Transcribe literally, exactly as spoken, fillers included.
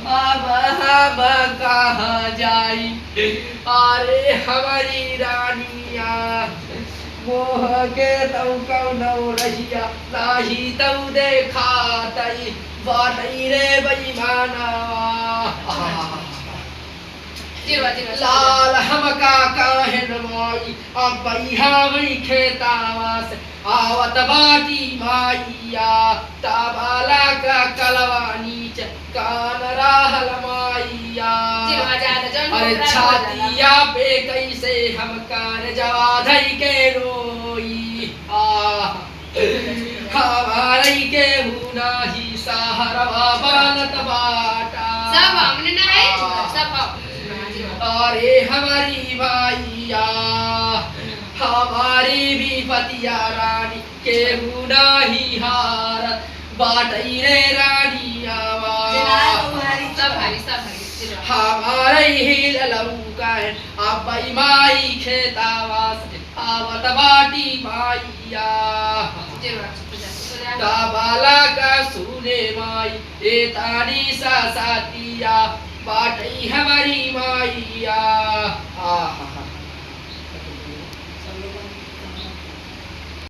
अब हम कहाँ जाई, अरे हमरी रानिया, मोह के तउ कउनो रहिया, नाहीं तउ देखातइ, बाटइ रे बेईमानवा। जिरवा, जिरवा, लाल हमका काहेन माई, अबइ हमरी खेतावा से आवत बाटी माइया, तबाला का कलवा नीचे कान रहल माइया। जिरवा ज्यादा जौन अरे ओकरा छातिया पे कैसे हम कान जवा धइ के रोई। आ, हमरइ केहू नाहीं सहरवा बनत बाटा। सब हमने ना है, आ, सब हम। अरे हमरी माइया, हमरी विपतिया रानी, केहू नाहीं हारत बाटइ रे रानियावा। सब हरी, सब हरी, जिरवा। हमरइ ही ललऊ कहे, अबइ माई खेतावा से आवत बाटी माइया। जिरवा, चुप हो जा, चुप हो जा। तबाला का सुने माई, ए तानी सा सातिया, बाटइ हमरी माइया। आहा।